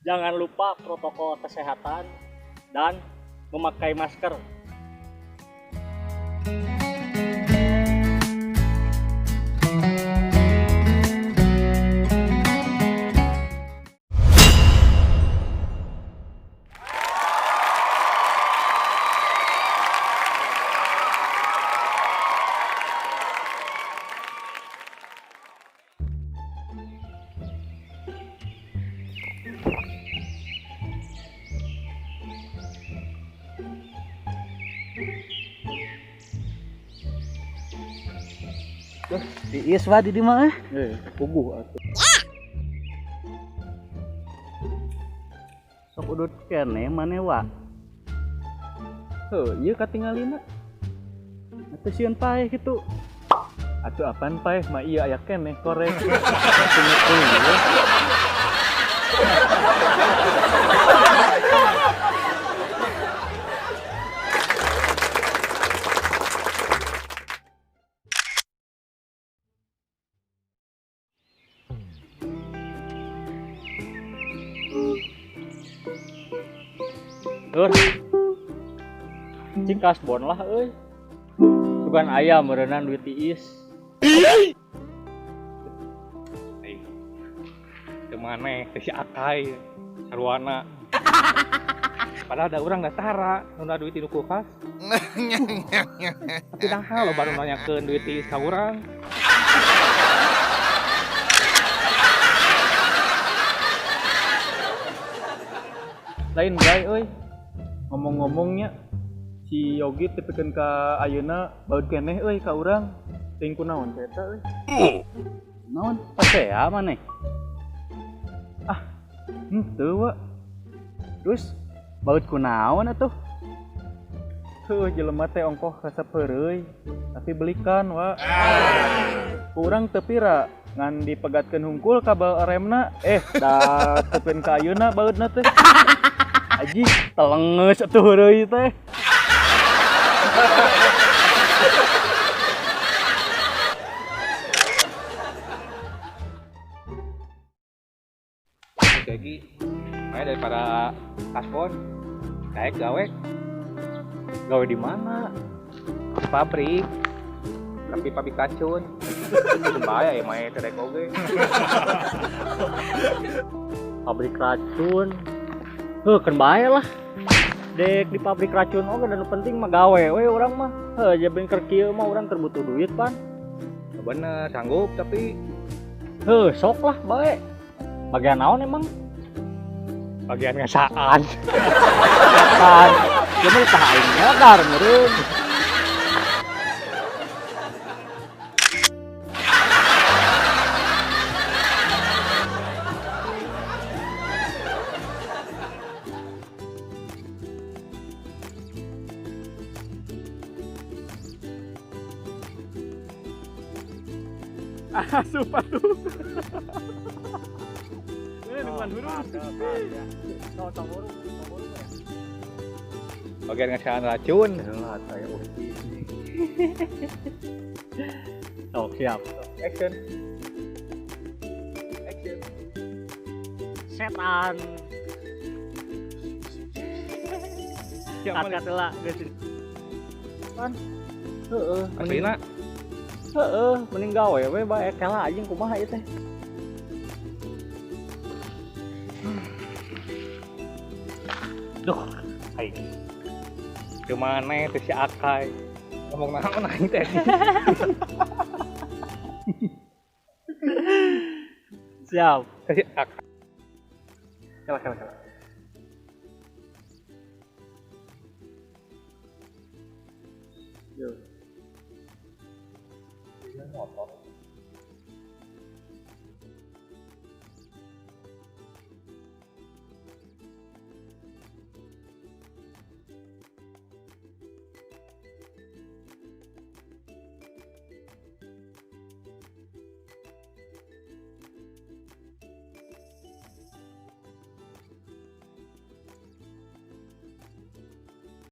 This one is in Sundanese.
Jangan lupa protokol kesehatan dan memakai masker. Duh, diis wa di dieu mah. Puguh atuh. Sok udut keneh maneh wa. Heuh, ieu katingalina. Atuh sieun paeh kitu. Atuh apaan paeh mah ieu aya keneh korek. Lur. Cing kasbon lah euy. Sugan aya meureunnan duit tiis. Ai. Teu maneh teh si Akai sarwana. Padahal da urang da tara nunda duit di kulkas. Tapi naha loba nu nanyakeun duit tiis ka urang. Lain bae euy. Ngomong-ngomongnya si Yogi tepikeun ka ayeuna baut keneh euy ka urang. Teuing kunaon teh eta euy. Naon pasea maneh? Ah, henteu wa. Terus baut kunaon atuh? Heuh, jelema teh ongkoh resep heureuy, tapi belikan wa. Ku urang teu pira ngan dipegatkeun hungkul kabel remna, da tepikeun ka ayeuna bautna teh. Aji telengeus atuh heureuy teh. Jadi, maya daripada kasbon, daek gawe. Gawe di mana? Di pabrik. Tapi pabrik racun. Bahaya ya maya teh daek oge. Pabrik racun. Heuh, keun bae lah. Dek di pabrik racun oge dan nu penting mah gawe we urang mah. Heuh, jaben keur kieu mah urang keur butuh duit pan. Bener, sanggup tapi heuh, sok lah bae. Bagian naon emang? Bagian ngasaan. Ngasaan. Ieu mah tah aing modar meureun. Asup atuh. Ini nungguan huruf. Bagian ngasaan racun. Sok siap. Action. Action. Setan. Siap, Kat heula geus. Pan. Heeh, aslina. Heeh, mending gawe we bae kela anjing kumaha ieu teh. Duh, aing. Teu maneh teh si Akai. Ngomong naon aing teh. Siap. Si Akai. Kela kela kela. Yo. Motor.